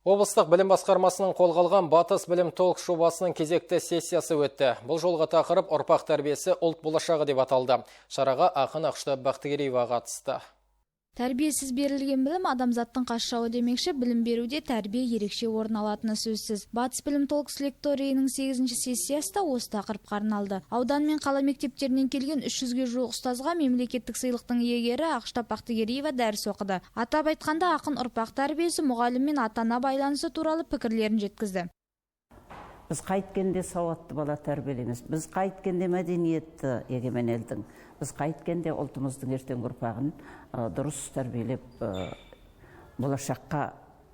Облыстық білім басқармасының қолға алған «Батыс білім Толк» жобасының кезекті сессиясы өтті. Бұл жолғы тақырып «Ұрпақ тәрбиесі – ұлт болашағы» деп аталды. Шараға ақын Ақұштап Бақтыгереева қатысты. Тәрбиесіз берілген білім – адамзаттың қас жауы демекші, білім беруде тәрбие ерекше орын алатыны сөзсіз. «Батыс білім Толкс» лекторийінің сегізінші сессиясы да осы тақырыпқа арналды. Аудан мен қала мектептерінен келген 300-ге жуық ұстазға мемлекеттік сыйлықтың иегері Ақұштап Бақтыгереева дәріс оқыды. Атап айтқанда, ақын ұрпақ тәрбиесі, мұғалім мен ата-ана байланысы туралы пікірлерін жеткізді. Біз қайткенде сауатты бала тәрбиелейміз? Біз қайткенде мәдениетті егемен елдің, біз қайткенде ұлтымыздың ертеңгі ұрпағын дұрыс тәрбиелеп, болашаққа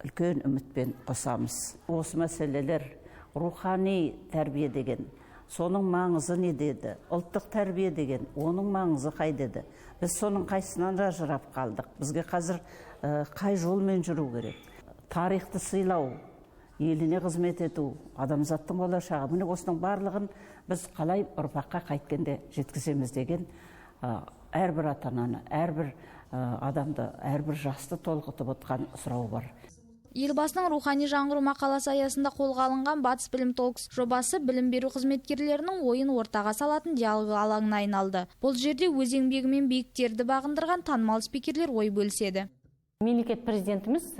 үлкен үмітпен қосамыз? Осы мәселелер, рухани тәрбие деген, соның маңызы не деді, ұлттық тәрбие деген, оның маңызы қай деді, біз соның қайсынан ажырап қалдық, бізге қазір қай жолмен жүру керек, тарихты сыйлау, еліне қызмет ету, адамзаттың болашағы, міне, осының барлығын біз қалай ұрпаққа қайткенде жеткіземіз деген әрбір ата ананы, әрбір адамды, әрбір жасты толқытып отқан сұрау бар. Елбасының «Рухани жаңғыру» мақаласы аясында қолға алынған «Батыс білім Толкс» жобасы білім беру қызметкерлерінің ойын ортаға салатын диалог алаңына айналды. Бұл жерде өз еңбегімен биіктерді бағындырған танымал спикерлер ой бөліседі. Мемлекет президентіміз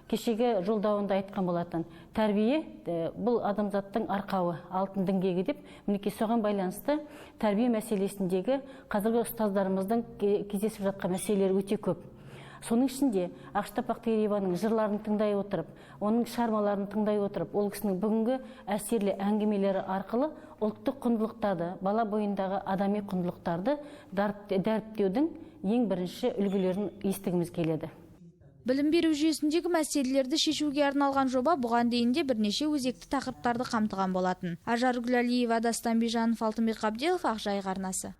кешегі жолдауында айтқан болатын: тәрбие бұл адамзаттың арқауы, алтын діңгегі деп. Мінекей, соған байланысты тәрбие мәселесіндегі қазіргі ұстаздарымыздың кездесіп жатқан мәселелері өте көп. Соның ішінде Ақұштап Бақтыгерееваның жырларын тыңдай отырып, оның шығармаларын тыңдай отырып, ол кісінің бүгінгі әсерлі әңгімелері арқылы ұлттық құндылықтарды, бала бойындағы адами құндылықтарды дәріптеудің ең бірінші үлгілерін естігіміз келеді. Білім беру жүйесіндегі мәселелерді шешуге арналған жоба бұған дейін де бірнеше өзекті тақырыптарды қамтыған болатын. Ажар Гүләлиева, Дастан Бижанов, Алтынбек Қабделов, Ақжайық арнасы.